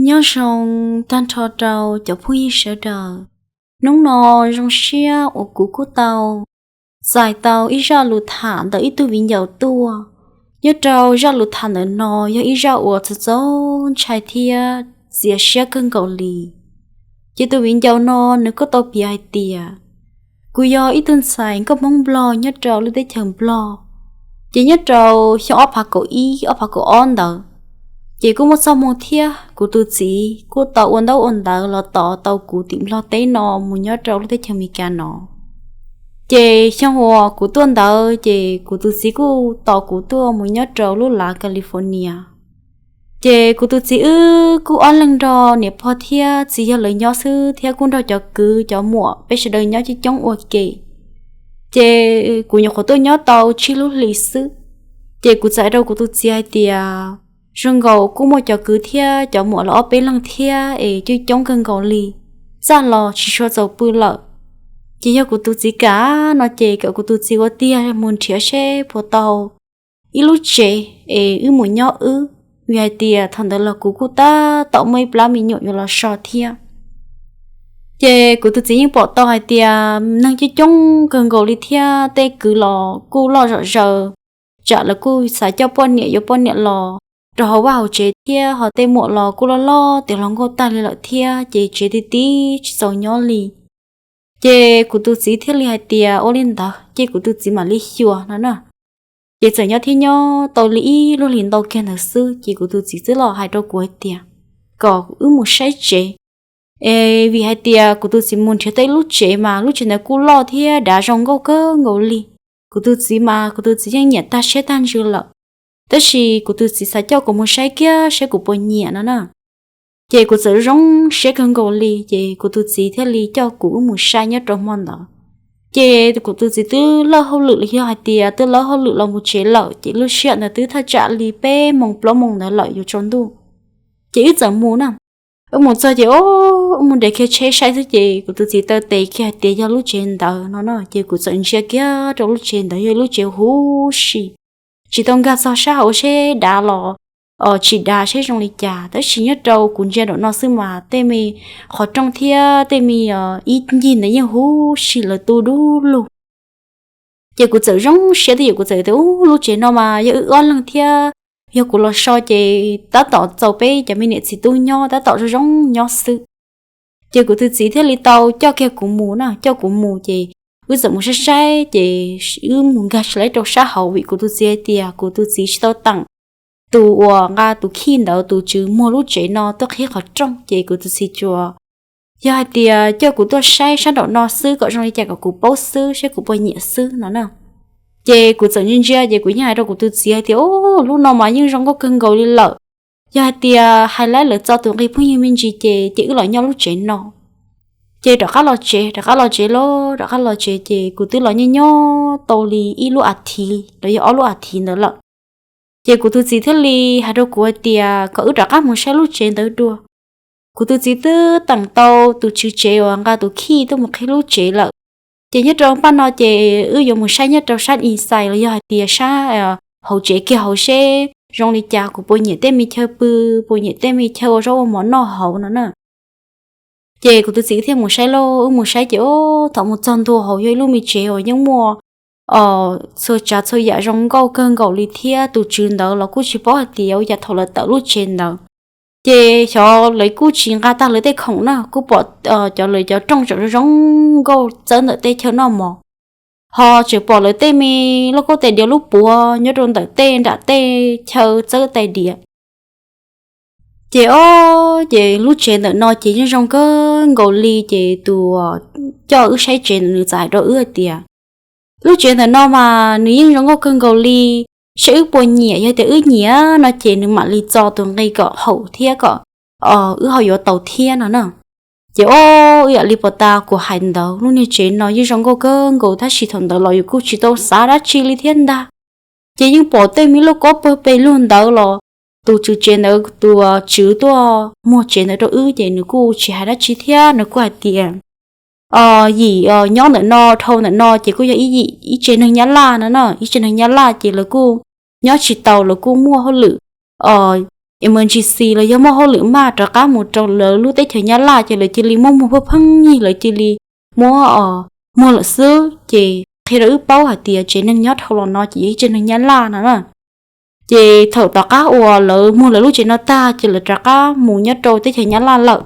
Nyob zoo tag nrho rau cov phooj ywg sawv daws. Hnub no zoo siab uas kuv kuj tau txais tau ib zaj lus tham ntawm ib tug viv ncaus tuaj. Nyob rau zaj lus tham ntawm no yog ib zaj uas txaus txaus ntshai thiab txias siab kawg nkaus li. Ces tus viv ncaus no nws kuj tau piav hais tias, kuv yog ib tug ntxhais nkauj Hmoob Nplog nyob rau lub teb chaws Nplog. Ces nyob rau xyoo ob phav kaum ib ob phav kaum ob ntawd, ces kuj muaj txoj hmoo thiab kuv tus txiv kuj tau ua ntaub ua ntawv los tos tau kuv tim Nplog teb no mus nyob rau lub teb chaws Amelikas no. Ces xyoo uas kuv tuaj ntawd ces kuv tus txiv kuj tos kuv tuaj mus nyob rau lub lav California. Ces kuv tus txiv wb kuj ob leeg nrog niam pog thiab txiv yawg lawv nyob xwb thiab kuj nrog cov kwv cov muam peb sawv daws nyob coob coob ua ke. Ces kuv nyuam qhuav tuaj nyob tau tsib lub hlis xwb, ces kuv txawm hais rau kuv tus txiv hais tias, zoo nkaus kuj muaj cov kwv thiab cov muam los ob peb leeg thiab es coob coob kawg nkaus li, txaj los tsis tshua txaus pw lawm. Ces yog kuv tus txiv kam no ces kom kuv tus txiv ua tiag mus nrhiav seb puas tau ib lub tsev es wb mus nyob wb, vim hais tias thaum ntawd los kuv kuj tab tom muaj ib plab me nyuam yuav los so thiab. Ces kuv tus txiv yeej pom tau hais tias neeg coob coob kawg nkaus li thiab tej kwv los kuj loj zom zaws, tsam lawv kuj xav coj poj niam yuav poj niam los rau hauv vaj hauv tsev thiab ho tej muam los kuj loj loj tiav hluas nkauj tag li lawm thiab ces tsev ti tib tsis txaus nyob li. Ces kuv tus txiv thiaj li hais tias ua li ntawd ces kuv tus txiv mam li xyuas no na. Ces txawm nyob thiab nyob tau li ib lub hlis ntau kiag ntawd xwb ces kuv tus txiv twb los hais rau kuv hais tias kom wb mus saib tsev. Es vim hais tias kuv tus txiv mus nrhiav tau ib lub tsev mas lub tsev ntawd kuj loj thiab dav zoo nkauj kawg nkaus li. Kuv tus txiv mas kuv tus txiv yeej nyiam tag siab tag ntsws lawm, tab sis kuv tus txiv xav coj kuv mus saib kiag saib kuv puas nyiam no na. Ces kuv txawm zoo siab kawg nkaus li ces kuv tus txiv thiaj li coj kuv wb mus saib nyob rau hmo ntawd. Ces kuv tus txiv twb lawb hauj lwm los yog hais tias twb lawb hauj lwm los mus tsev lawm ces lub sij hawm ntawd twb thaj tsam li peb moos plaub moos ntawd lawm yuav tsaus ntuj. Ces wb txawm mus na. Wb mus txog ces wb mus nres kiag tsheb saib xwb ces kuv tus txiv taw tes kiag hais tias yog lub tsev ntawd no na ces kuv txawm ntsia kiag rau lub tsev ntawd yog lub tsev huv si, tsis tau nkag txog sab hauv seb dav los tsis dav seb zoo li cas tab sis nyob rau kuv ntsia nraum no xwb mas tej me qhov rooj thiab tej me ib ncig ntawd yeej huv si lawv tu dub lug. Ces kuv txawm zoo siab twb yog kuv txawm tias ub lub tsev no mas yog wb ob leeg thiab yog kuv los so ces tab tom txaus peb cov me niam txiv tub nyob tab tom zoo zoo nyob xwb. Ces kuv tus txiv thiaj li tau coj kiag kuv mus na, coj kuv mus ces wb txawm mus saib saib ces wb mus nkag tsis lawv rau sab hauv vim kuv tus txiv hais tias kuv tus txiv tsis tau teem tus uas nqa tus khij ntawd tus tswv muag lub tsev no tuaj qhib qhov rooj ces kuv tus txiv tsuas yog hais tias coj kuv tuaj saib sab nraum no xwb kom zoo li cas kom kuv paub xwb seb kuv puas nyiam xwb no na. Ces kuv txawm ntsia ntsia ces kuv yeej hais rau kuv tus txiv hais tias ub lub no mas yeej zoo nkauj kawg nkaus li lawm, yog hais tias hais lawv txo tus nqi phooj ywg me ntsis ces ces wb los nyob lub tsev no. Ces rov qab los tsev, rov qab los tsev los rov qab los tsev ces kuv twb los nyob nyob tau li ib lub as thiv los yog ob lub as thiv ntawd lawm. Ces kuv tus txiv thiaj li hais rau kuv hais tias kom wb rov qab mus saib lub tsev ntawd dua. Kuv tus txiv twb teem tau tus tswv tsev uas nqa tus khij tuaj mus qhib lub tsev lawm. Ces nyob rau paj no ces wb yuav mus saib nyob rau sab inside los yog hais tias sab hauv tsev kiag hauv seb zoo li cas kuv puas nyiam tej me chaw pw, puas nyiam tej me chaw ua zaub ua mov noj hauv no na. Ces kuv tus txiv thiaj mus saib lauj, wb mus saib ces thaum mus txog ntua hauv yog ib lub me tsev uas yeej muaj txhua tsav txhua yam zoo nkauj kawg nkaus li thiab tus tswv ntawd los kuj tsis paub hais tias ua cas thaum lawv tawm lub tsev ntawd ces xyov lawv kuj tsis nqa tag lawv tej khoom na, kuj pom cov lawv cov rooj tseem zoo zoo nkauj txawb ntawm tej chaw noj mov, ho tseem pom lawv tej me lauj kaub tais diav lub puav nyob rau ntawm tej nram tej chaw txawb tais diav. Ces ob ces lub tsev ntawm no ces yeej zoo kawg nkaus li ces tus coj wb saib tsev ntawd nws txawm hais rau wb hais tias lub tsev ntawm no mas nws yeej zoo nkauj kawg nkaus li, seb wb puas nyiam, yog tias wb nyiam no ces nws mam li txo tus nqi kom haum thiab kom wb ho yuav tau thiab no na. Ces ob wb yam li puas tas kuv hais ntawd, lub niag tsev no yeej zoo nkauj kawg nkaus tab sis thaum ntawd los yus kuj tsis tau xav dab tsi li thiab ntag. Ces yeej pom tej me lauj kaub pawg pes lug ntawd los tus tswv tsev ntawd, tus tswv tuaj muag tsev ntawd rau wb ces nws kuj tsis hais dab tsi thiab nws kuj hais tias yim nyob ntawm no dhau ntawm no ces kuj yog ib yim ib tsev neeg Nyab Laj no na, ib tsev neeg Nyab Laj ces lawv kuj nyob tsis tau, lawv kuj muaj hauj lwm emergency los yog muaj hauj lwm maj rov qab mus rau lawv lub teb chaws Nyab Laj ces lawv cia li muab muag pheej pheej yig, lawv cia li muab muag lawm xwb. Ces qhia rau wb paub hais tias tsev neeg nyob dhau los no ces yog ib tsev neeg Nyab Laj no na. Ces thaum tom qab uas lawv muag lawv lub tsev no tag ces lawv rov qab mus nyob rau teb chaws Nyab Laj lawm.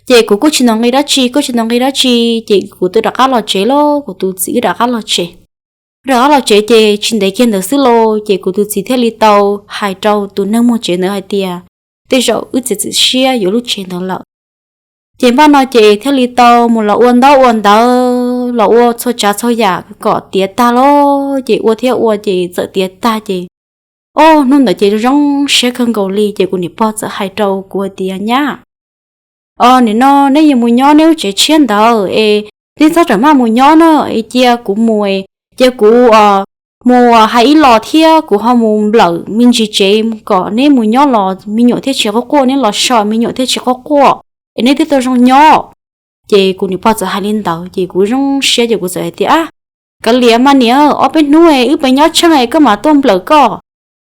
Ces kuv kuj tsis ntaus nqi dab tsi, kuj tsis ntaus nqi dab tsi, ces kuv twb rov qab los tsev lauj, kuv tus txiv wb rov qab los tsev. Rov qab los tsev ces tsis ntev kiag ntawd xwb lauj, ces kuv tus txiv thiaj li tau hais rau tus neeg muag tsev ntawd hais tias tej zaum wb txiav txim siab yuav lub tsev ntawd lawm. Ces npaj no ces thiaj li tau mus los ua ntaub ua ntawv los ua txhua tsav txhua yam kom tiav tag lauj, ces ua thiab ua ces txawm tiav tag ces, o, hnub ntawd ces zoo siab kawg nkaus li. Ces kuv niam pog txawm hais rau kuv hais tias, Nyab, o, nim no neb yuav mus nyob neb lub tsev tshiab ntawd es neb txhob rawm maj mus nyob na, es cia kuv mus, cia kuv mus hais ib los thiab kuv ho mus nplawm me ntsis tsev kom neb mus nyob los me nyuam thiaj tsis quaj quaj, neb los so me nyuam thiaj tsis quaj quaj, es neb thiaj tau zoo nyob. Ces kuv niam pog txawm hais li ntawd ces kuv zoo siab ces kuv txawm hais tias, Kav liam mas niam, ob peb hnub es wb pes nyob tsheej es koj mam tuaj nplawm koj.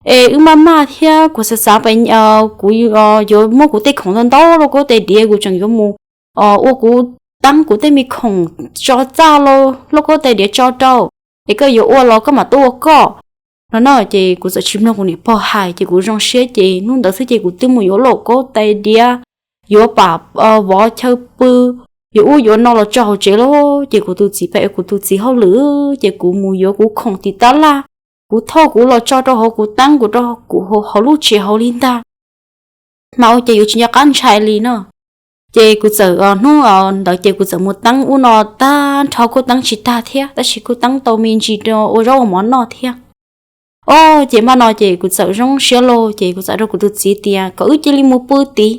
Es wb maj maj thiab kuv xav xav pes, kuv yuav muab kuv tej khoom ntau ntau lauj kaub tais diav, kuv tseem yuav mus ua kuv teeb kuv tej me khoom tso txaj lauj kaub tais diav tso rau, es koj yuav ua los koj mam tuaj ua koj no na. Ces kuv txawm tsis mloog kuv niam pog hais ces kuv zoo siab ces hnub ntawd xwb ces kuv twb mus yuav lauj kaub tais diav, yuav pam vov chaw pw, yuav ub yuav no los tso hauv tsev lauj. Ces kuv tus txiv pem, kuv tus txiv hauj lwm, ces kuv mus yuav kuv khoom tim tab laj, kuv thauj kuv los tso rau hauv kuv teeb kuv rau kuv hauv lub tsev hauv li ntag. Mas ua cas yuav tsis nco qab ntshai li no. Ces kuv txawm hnub ntawd ces kuv txawm mus teeb ub no tag nrho kuj teeb tsis tag thiab, tab sis kuj teeb tau me ntsis ua zaub ua mov noj thiab. O, ces npaj no ces kuv txawm zoo siab lauj ces kuv txawm rau kuv tus txiv tias kom wb cia li mus pw tid,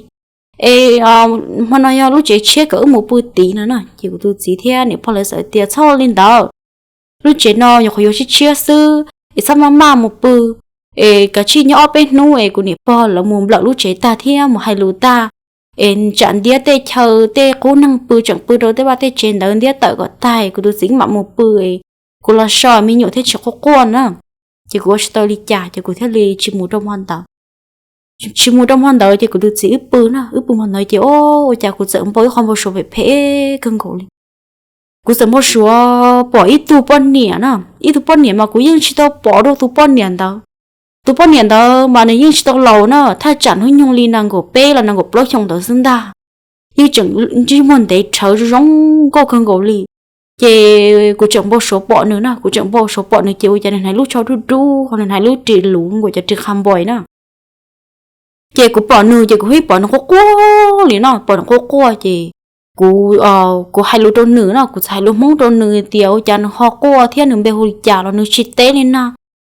es hmo no yog lub tsev tshiab kom wb mus pw tid no na. Ces kuv tus txiv thiab niam pog lawv txawm tias, Txhob ua li ntawd, lub tsev no nyuam qhuav yuav tshiab tshiab xwb es txhob maj maj mus pw, es kav tsij nyob ob peb hnub es kuv niam pog lawv mus nplawm lub tsev tag thiab mus hais lus tag, es tsam ntiab tej chaw tej qub neeg pw tseem pw rau tej vaj tej tsev ntawd ntiab tawm kom tag kuv tus txiv mam mus pw, kuv los so me nyuam thiaj tsis quaj quaj na. Ces kuv ua tsis tau li cas ces kuv thiaj li tsis mus rau hmo ntawd. Tsis mus rau hmo ntawd ces kuv tus txiv wb pw na, wb pw hmo ntawd ces o, ua cas kuv txawm npau ib qho npau suav phem phem kawg nkaus li. Kuv txawm npau suav pom ib tug poj niam na, ib tug poj niam mas kuv yeej tsis tau pom dua tus poj niam ntawd. Tus poj niam ntawd mas nws yeej tsis tau laus na, thaj tsam hnub nyoog li nees nkaum peb los nees nkaum plaub xyoo ntawd xwb ntag. Yeej tseem ntsej muag ntev rhawv zoo zoo nkauj kawg nkaus li. Ces kuv tseem npau suav pom nws na, kuv tseem npau suav pom nws ces ua cas nws hnav lub tsho dub dub ho nws hnav lub ris luv nkaus cov ris qha npais na. Ces kuv pom nws ces kuv pheej pom nws quaj quaj li no, pom nws quaj quaj ces kuv, kuv hais lus rau nws no, kuv txawm hais lus Hmoob rau nws tias ua cas nws ho quaj thiab nws npe hu li cas los nws tsis teb li na.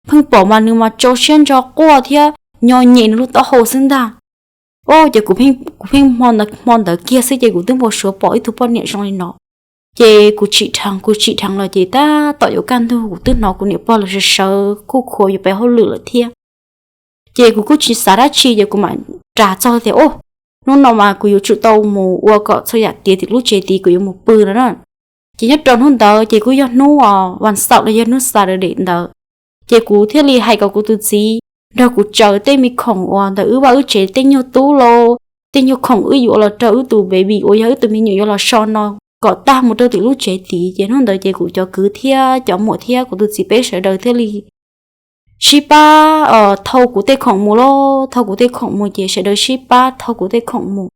Pheej pom mas nws mas tsau siab ntso quaj thiab nyo nyem nws lub taub hau xwb ntag. O, ces kuv pheej, kuv pheej hmo ntawd kiag xwb ces kuv twb npau suav pom ib tug poj niam zoo li no. Ces kuv tsim dheev, kuv tsim dheev los ces tab tom yuav kaj ntug kuv twb hnov kuv niam pog los sawv sawv khuj khuav yuav pem hauj lwm lawm thiab. Ces kuv kuj tsis xav dab tsi ces kuv mam ras txog tias, o, hnub no mas kuv yuav tsum tau mus ua kom txhua yam tiav tim lub tsev tid kuv yuav mus pw no na. Ces nyob rau hnub ntawd ces kuj yog hnub vas xaum los yog hnub Saturday ntawd. Ces kuv thiaj li hais kom kuv tus txiv nrog kuv tsaws tej me khoom uas ntawm wb vaj wb tsev tej nyuag tub lauj, tej nyuag khoom wb yuav los rau wb tus baby uas yog wb tus me nyuam yuav los so no kom tag mus rau tim lub tsev tid. Ces hnub ntawd ces kuv cov kwv thiab cov muam thiab kuv tus txiv peb sawv daws thiaj li sib pab thau kuv tej khoom mus lauj, thau kuv tej khoom mus ces sawv daws sib pab thau kuv tej khoom mus.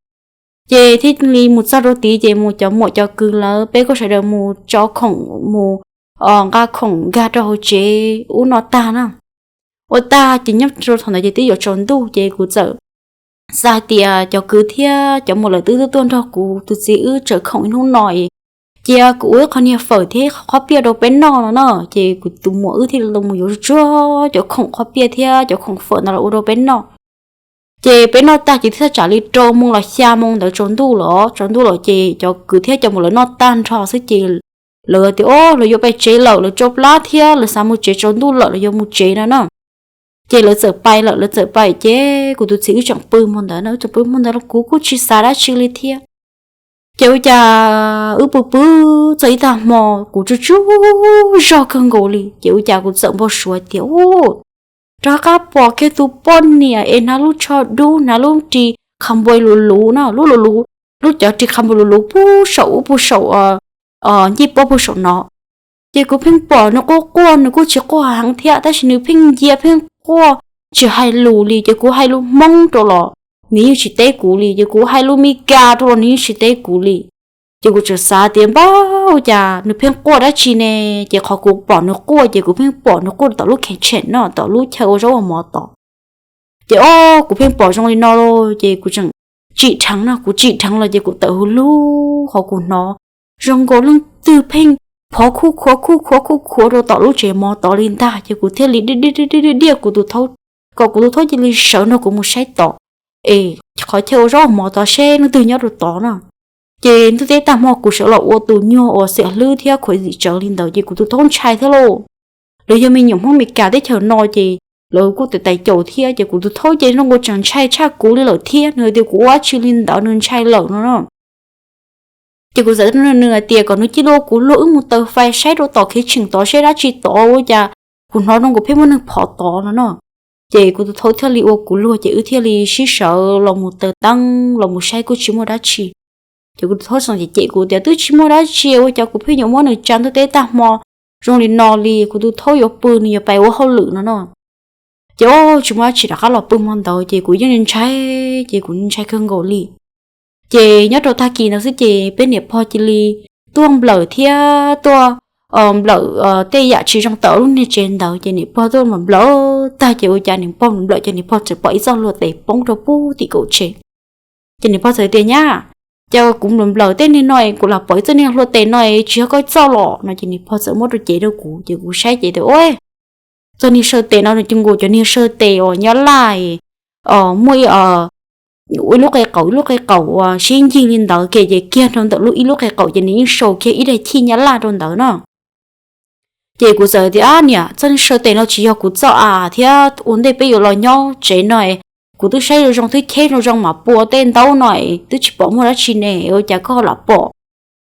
Ces thiaj li mus txog rau tid ces mus cov muam cov kwv lawv peb kuj sawv daws mus tso khoom, mus nqa khoom nkag rau hauv tsev ub no tag na. Ua tag ces nyob rau thaum ntawd ces twb yuav tsaus ntuj ces kuv txawm xav hais tias cov kwv thiab cov muam lawv twb tuaj nrog kuv tus txiv wb tsaws khoom ib hnub no es cia kuv ua ib qho niag fawm thiab ib qho qhob piaj rau peb noj no na. Ces kuv tus muam wb thiaj li mus yuav tsuag cov khoom qhob piaj thiab cov khoom fawm ntawd los ua rau peb noj. Ces peb noj tag ces twb thaj tsam li rau moo los xya moo ntawd tsaus ntuj los, tsaus ntuj los ces cov kwv thiab cov muam lawv noj tag nrho xwb ces lawv tias, o, lawv yuav pem tsev lawm, lawv tsau plab thiab lawv xav mus tsev, tsaus ntuj lawm lawv yuav mus tsev no na. Ces lawv txawm pais lawm, lawv txawm pais ces kuv tus txiv wb tseem pw hmo ntawd na, wb tseem pw hmo ntawd los kuv kuj tsis xav dab tsi li thiab. Ces ua cas wb pw pw txog ib tag hmo kuv tsuj tsuj zog kawg nkaus li ces ua cas kuv txawm npau suav tias, u, rov qab pom kiag tus poj niam es hnav lub tsho dub, hnav lub ris qha npua luv luv no, lub luv luv, lub cov ris qha npua luv luv puag saum ub, puag saum ncej puab puag saum no. Ces kuv pheej pom nws quaj quaj, nws kuj tsis quaj heev thiab, tab sis nws pheej ncia pheej quaj, tsis hais lus li. Ces kuv hais lus Hmoob rau los nws yeej tsis teb kuv li, ces kuv hais lus Meskas rau los nws yeej tsis teb kuv li. Ces kuv tseem xav tias npab, ua cas nws pheej quaj dab tsi ne? Ces qhov kuv pom nws quaj ces kuv pheej pom nws quaj tom lub kitchen no, tom lub chaw ua zaub ua mov tod. Ces o, kuv pheej pom zoo li no los ces kuv tseem tsim dheev no, kuv tsim dheev los ces kuv tawm hu lug qhov kuv hnov zoo nkaus leej twg pheej phov khuj khuav khuj khuav khuj khuav rau tom lub tsev mov tod li ntag. Ces kuv thiaj li diaj diaj diaj diaj kuv tus thaub, kom kuv tus thaub cia li sawv nrog kuv mus saib tod es qhov chaw ua zaub ua mov tod seb leej twg nyob rau tod no. Ces ntuj teb tag hmo kuv sawv los ua tus nyuag uas xiam hlwb thiab khuav zim tsawv li ntawd ces kuv tus thaub ntshai thiab lauj. Lawv yog me nyuam Hmoob Meskas teb chaws no ces lawv kuj tais tais caus thiab, ces kuv tus thaub ces zoo nkaus tseem ntshai tshaj kuv li lawm thiab, nws hais tias kuv ua dab tsi li ntawd nws ntshai lawm no no. Ces kuv txawm nug nws hais tias kom nws cia li ua kuv luag wb mus taws fais saib rau tom kitchen tod seb dab tsi tod, ua cas kuv hnov zoo nkaus pheej muaj neeg phov tod no no. Ces kuv tus thaub thiaj li ua kuv luag ces wb thiaj li sib sawv los mus taws teeb los mus saib kuj tsis muaj dab tsi. Ces kuv tus thaub tseem cem cem kuv tias twb tsis muaj dab tsi ua cas kuv pheej yuav muab nws tsa ntuj teb tag hmo zoo li no li, kuv tus thaub yuav pw nws yuav pais ua hauj lwm no no. Ces o, tsis muaj dab tsi rov qab los pw hmo ntawd ces kuv yeej ntshai, ces kuv ntshai kawg nkaus li. Ces nyob rau tag kis ntawd xwb ces peb niam pog cia li tuaj nplawm thiab tuaj nplawm tej yam tsis zoo tawm lub niag tsev ntawd, ces niam pog tuaj nplawm tag ces ua cas niam pog nplawm ces niam pog txawm pom ib txoj hlua tes poob rau pub tim kaum tsev. Ces niam pog txawm tias nyab, cas kuv nplawm nplawm tej niag no kuv lam pom ib txoj niag hlua tes no tsis yog koj txoj los no, ces niam pog txawm muab rau cev rau kuv ces kuv saib ces tias ua txoj niag saw tes no nws cuag nkaus cov niag saw tes uas nyab laj, muaj ib lub qe qaum ib lub qe qaum uas sib ncig li ntawd kiag ces kiag rau ntawm lub ib lub qe qaum ces nws yeej sau kiag ib daim chij nyab laj rau ntawd no. Ces kuv txawm tias ab niam, txoj niag saw tes no tsis yog kuv txoj as thiab ua ntej peb yuav los nyob tsev no kuv twb saib zoo zoo twb cheb zoo zoo mas pua tej ntaub no twb tsis pom muaj dab tsi ne, ua cas koj lam pom?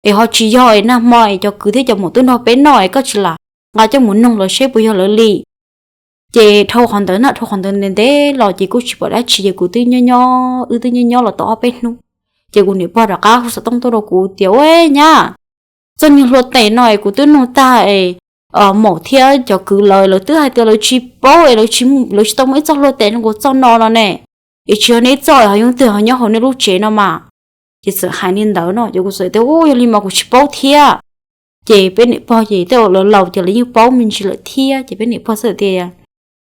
Es ho tsis yog es nag hmo es cov kwv thiab cov muam twb nrog peb noj es koj tsis lam nqa coj mus noog lawv seb puas yog lawv li? Ces dhau qhov ntawd na, dhau qhov ntawd ntev ntev los ces kuj tsis pom dab tsi ces kuv twb nyob nyob, wb twb nyob nyob los tau ob peb hnub. Ces kuv niam pog rov qab hu xov tooj tuaj rau kuv tias ua nyab, txoj niag hlua tes no es kuv twb nug tag es maum thiab cov kwv lawv, lawv twb hais tias lawv tsis paub es lawv tsis tau muaj ib txoj hlua tes zoo nkaus txoj no no ne. Es tsis yog neb txoj ho yeej twg ho nyob hauv nej lub tsev no mas. Ces txawm hais li ntawd no ces kuv txawm tias u, yog li mas kuv tsis paub thiab. Ces peb niam pog ces tej uas lawv laus ces lawv yeej paub me ntsis lawm thiab ces peb niam pog txawm tias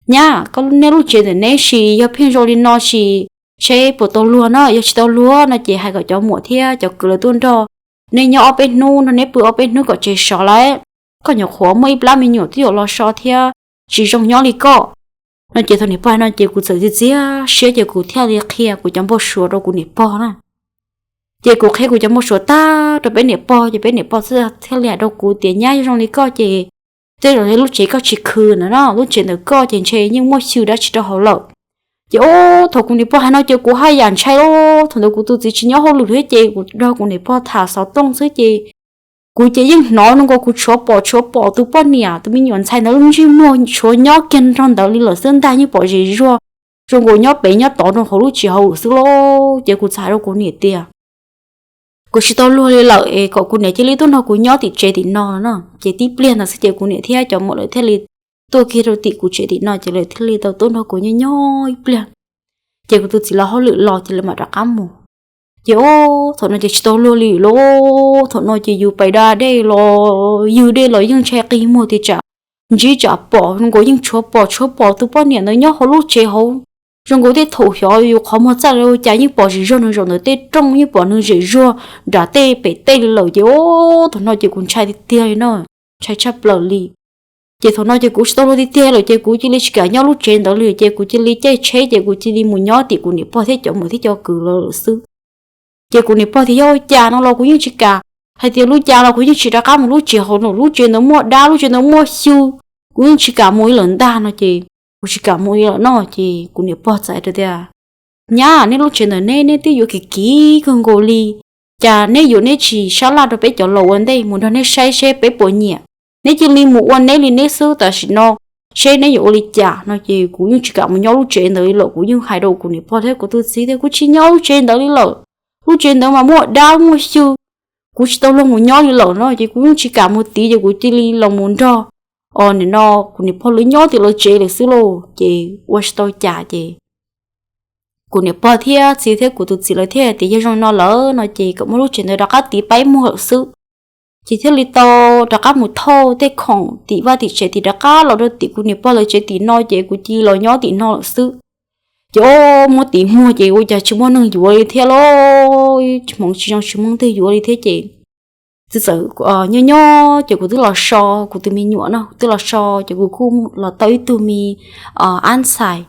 nyab, koj nej lub tsev ntawm neb sis yog pheej zoo li no sis seb puas tau luag no, yog tsis tau luag no ces hais kom cov muam thiab cov kwv lawv tuaj nrog neb nyob ob peb hnub, nrog neb pw ob peb hnub kom tsev sov lawm. Koj nyuam qhuav muaj ib plab me nyuam twb yuav los so thiab tsis zoo nyob li koj no. Ces thaum niam pog hais no ces kuv txawm txias txias siab ces kuv thiaj li qhia kuv cov npau suav rau kuv niam pog na. Ces kuv qhia kuv cov npau suav tag rau peb niam pog ces peb niam pog thiaj li hais rau kuv tias nyab, yog zoo li koj ces tej zaum lub tsev koj tsis khw ntawd no, lub tsev ntawm koj ces ntshe yeej muaj xyw dab tsi rau hauv lawm. Ces o, thaum kuv niam pog hais no ces kuv haj yam ntshai lauj. Thaum ntawd kuv tus txiv tsis nyob hauj lwm thiab ces kuv nrog kuv niam pog tham xov tooj xwb ces kuv ces yeej hnov zoo nkaus kuv tshuav pom tshuav pom tus poj niam tus me nyuam ntxhais ntawd lub ntsej muag tshuav nyob kiag nrog ntawd li lawm xwb ntag, yeej pom zim zuag zoo nkaus nyob pem nyob tod rau hauv lub tsev hauj lwm xwb lauj. Ces kuv txawm hais rau kuv niam tias kuv tsis tau luag li lawm es kom kuv niam cia li tuaj nrog kuv nyob tim tsev tim no no. Ces tib pliag ntawd xwb ces kuv niam thiab cov muam lawv thiaj li tuaj kiag rau tim kuv tsev tim no ces lawv thiaj li tau tuaj nrog kuv nyob nyob ib pliag. Ces kuv tus txiv los hauj lwm los ces lawv mam rov qab mus. Ces o, thaum no ces tsis tau luag li lauj. Thaum no ces yus pais da dej los ywg dej los yeej ntshai qi muag tias tsam ntsib tsam pom zoo nkaus yeej tshuav pom tshuav pom tus poj niam ntawd nyob hauv lub tsev hauv. Zoo nkaus tej thaum xyov yus qhov muag txaj los cas yeej pom zim zuag nws zaum ntawm tej rooj, yeej pom nws zim zuag nram tej pem tej li lawm ces o, thaum no ces kuv ntshai tiag tiag li no, ntshai tshaj plaws li. Ces thaum no ces kuv tsis tau luag tiag tiag lawm ces kuv cia li tsis kam nyob lub tsev ntawd li ces kuv cia li caij tsheb ces kuv cia li mus nyob tim kuv niam pog thiab cov muam thiab cov kwv lawv lawm xwb. Ces kuv niam pog tias yog ua cas no los kuv yeej tsis kam, hais tias lub cas los kuv yeej tsis rov qab mus lub tsev hauv no, lub tsev ntawd muaj dab, lub tsev ntawd muaj xyw, kuv yeej tsis kam mus ib lawm ntag no ces kuv tsis kam mus ib lawm no ces kuv niam pog txawm hais tias nyab, nej lub tsev ntawm neb, neb twb yuav kim kim kawg nkaus li, cas neb yuav neb tsis sab laj rau peb cov laus ua ntej mus nrog neb saib seb peb puas nyiam, neb cia li mus ua neb li neb xwb tam sim no. seb neb yuav ua li cas no ces kuv yeej tsis kam mus nyob lub tsev ntawd li lawm. Kuv yeej hais rau kuv niam pog thiab kuv tus txiv tias kuv tsis nyob lub tsev ntawd li lawm, lub tsev ntawd mas muaj dab muaj xyw, kuv tsis tau luag mus nyob li lawm no ces kuv yeej tsis kam mus tid ces kuv cia li los mus nrog, o, nim no kuv niam pog lawv nyob tim lawv tsev lawm xwb lauj. Ces ua tsis tau cas ces kuv niam pog thiab txiv thiab kuv tus txiv lawv thiaj tias yog zoo no lawm no ces kom muab lub tsev ntawd rov qab tiv paib muag lawm xwb. Ces thiaj li tau rov qab mus thauj tej khoom tim vaj tim tsev tim rov qab los rau tim kuv niam pog lawv tsev tim no ces kuv cia li los nyob tim no lawm xwb. Ces o, muab tiv muag ces ua cas tsis muaj neeg yuav li thiab lauj, hmoov tsis zoo tsis muaj twg yuav li thiab ces txawm txawm nyob nyob ces kuv twb los so kuv tus me nyuam no, twb los so ces kuv kuj los tau ib tug me ab ntxhais.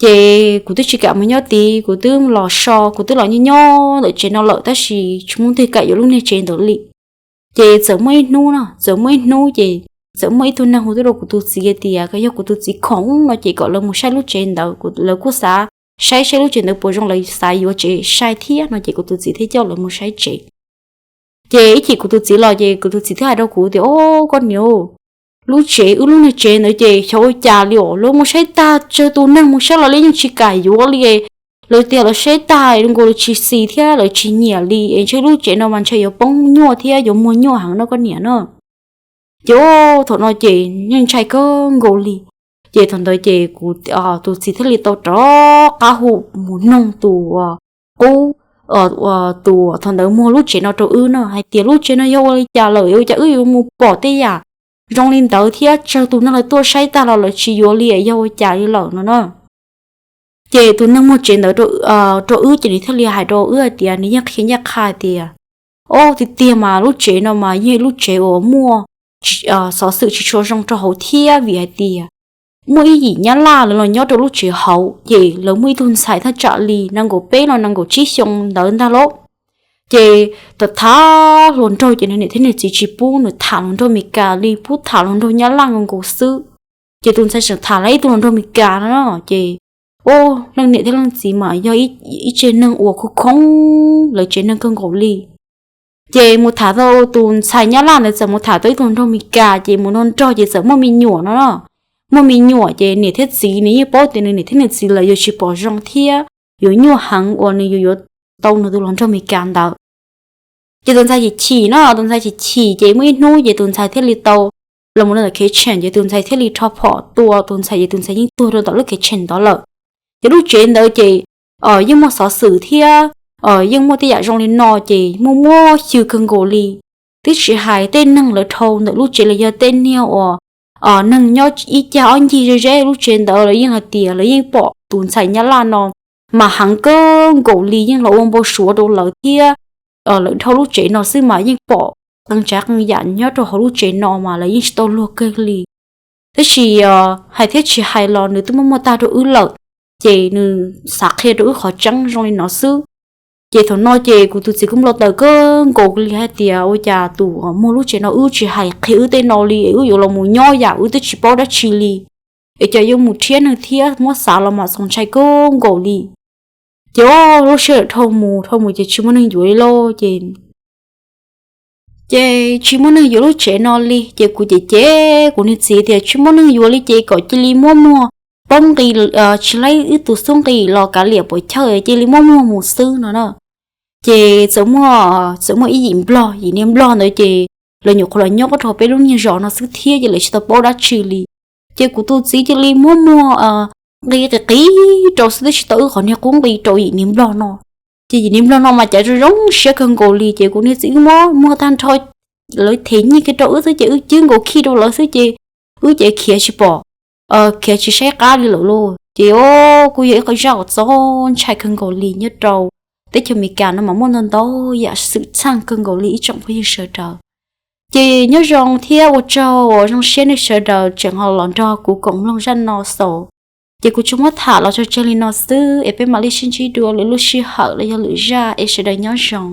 Ces kuv twb tsis kam mus nyob tid, kuv twb los so, kuv twb los nyob nyob ntawm tsev no lawm tab sis tsis muaj twg kam yuav lub niag tsev ntawd li. Ces txawm muaj ib hnub no, txawm muaj ib hnub ces txawm muaj ib tug neeg hu tuaj rau kuv tus txiv tias kom yog kuv tus txiv khoom no ces kom lawv mus saib lub tsev ntawd, lawv kuj xav saib saib lub tsev ntawd puas zoo, lawv xav yuav tsev sai thiab no ces kuv tus txiv thiaj coj lawv mus saib tsev. Ces ib chim kuv tus txiv los ces kuv tus txiv thiaj hais rau kuv tias, o, koj niam, lub tsev, wb lub niag tsev ntawd ces xyov ua cas li os, lawv mus saib tag, tsawg tus neeg mus saib los lawv yeej tsis kam yuav li. Lawv tias lawv saib tag zoo nkaus lawv tsis xis thiab lawv tsis nyiam li es ntshe lub tsev no mas ntshe yuav poob nyuaj thiab yuav muag nyuaj heev no koj niam no. Ces thaum no ces yeej ntshai kawg nkaus li. Ces thaum ntawd ces kuv tus txiv thiaj li tau rov qab hu mus noog tus qub, tus thaum ntawd muag lub tsev no rau wb no hais tias lub tsev no yog ua li cas lawm, ua cas wb yuav mus pom tej yam zoo li ntawd thiab tsawg tus neeg lawv tuaj saib tag los lawv tsis yuav li, yog ua cas li lawm no na. Ces tus neeg muag tsev ntawd rau wb ces nws thiaj li hais rau wb hais tias nws yeej qhia ncaj qha hais tias, o, tiag tiag mas lub tsev no mas yeej lub tsev uas muaj xov xwm tsis tshua zoo rau hauv thiab vim hais tias muaj ib yim Nyab Laj lawv los nyob rau lub tsev hauv ces lawv muaj ib tug ntxhais thaj tsam li nees nkaum peb los nees nkaum tsib xyoo ntawd ntag lauj. Ces tham tham hluas nraug ces nws niam thiab nws txiv tsis pub nws tham hluas nraug Mes Kas li, pub tham hluas nraug Nyab Laj nkaus nkaus xwb. Ces tus ntxhais tseem tham lawm ib tug hluas nraug Mes Kas no no ces, o, leej niam thiab leej txiv mas yog ib tsev neeg uas khoob khoob lawv tsev neeg kawg nkaus li. Ces mus tham tau tus ntxhais Nyab Laj ntawd txawm mus tham tau ib tug hluas nraug Mes Kas ces mus nrog nrog ces txawm muaj me nyuam no no. Muaj me nyuam ces niam thiab txiv nws yeej paub tias nws niam thiab nws txiv lawv yuav tsis pom zoo thiab yuav nyuaj heev uas nws yuav yuav tau nws tus hluas nraug Mes Kas ntawd. Ces tus ntxhais chim chim no, tus ntxhais chim chim ces muaj ib hnub ces tus ntxhais thiaj li tau los mus rau ntawm kitchen ces tus ntxhais thiaj li rho phom tua tus ntxhais ces tus ntxhais yeej tuag rau ntawm lub kitchen ntawd lawm. Ces lub tsev ntawd ces yeej muaj xov xwm thiab yeej muaj tej yam zoo li no ces muaj muaj xyw kawg nkaus li. Twb tsis hais tej neeg lawv dhau ntawm lub tsev los yog tej niag uas neeg nyob ib cag ob ncig ze ze lub tsev ntawd lawv yeej hais tias lawv yeej pom tus ntxhais Nyab Laj no mas heev kawg nkaus li, yeej los ua npau suav rau lawv thiab lawv dhau lub tsev no xwb mas yeej pom qee tsav qee yam nyob rau hauv lub tsev no mas lawv yeej tsis tau luag kawg li. Tab sis hais thiab tsis hais los nws twb muab muag tag rau wb lawm, ces nws xav qhia rau wb qhov tseeb zoo li no xwb. Ces thaum no ces kuv tus txiv kuj npau taws kawg nkaus li hais tias ua cas tus muag lub tsev no wb tsis hais qhia wb tej no li, wb yuav los mus nyob yam wb twb tsis paub dab tsi li, es cas yuav mus rhiab neeg thiab, muab xav los mas txaus ntshai kawg nkaus li. Ces o, lub sij hawm dhau mus dhau mus ces tsis muaj neeg yuav li lauj ces ces tsis muaj neeg yuav lub tsev no li ces kuv cem cem kuv niag txiv tias tsis muaj neeg yuav li ces kom cia li muab muag paub nqis, tsis laib wb tus xub nqis los kav liam puas chawj, cia li muab muag mus xwb no na. Ces txawm muaj, txawm muaj ib yim nplog, yim niag nplog ntawd ces lawv nyuam qhuav los nyob rau peb lub niag zos no xwb thiab ces lawv tsis tau paub dab tsi li. Ces kuv tus txiv cia li muab muag nqis qis qis rau xwb twb tsis tau wb qhov niag qub nqis rau yim niag nplog no. Ces yim niag nplog no mas cav zoo zoo siab kawg nkaus li ces kuv niag txiv wb muab muag tag nrho, lawv them nyiaj kiag rau wb xwb ces wb cwb nkaus khij rau lawv xwb ces wb ces khiav tsis pom, khiav tsis saib qab li lawm lauj. Ces o, kuj yog ib qho zaj uas txaus ntshai kawg nkaus li nyob rau teb chaws Amelikas no mas muaj ntau ntau yam xwm txheej kawg nkaus li ib tsoom phooj ywg sawv daws. Ces nyob zoo thiab ua tsaug uas zoo siab nej sawv daws tseem ho los nrog kuv koom mloog zaj no xaus. Ces kuv tsuas muab tham los tso tseg li no xwb es peb mam li sib ntsib dua lwm lub sij hawm los yog lwm zaj es sawv daws nyob zoo.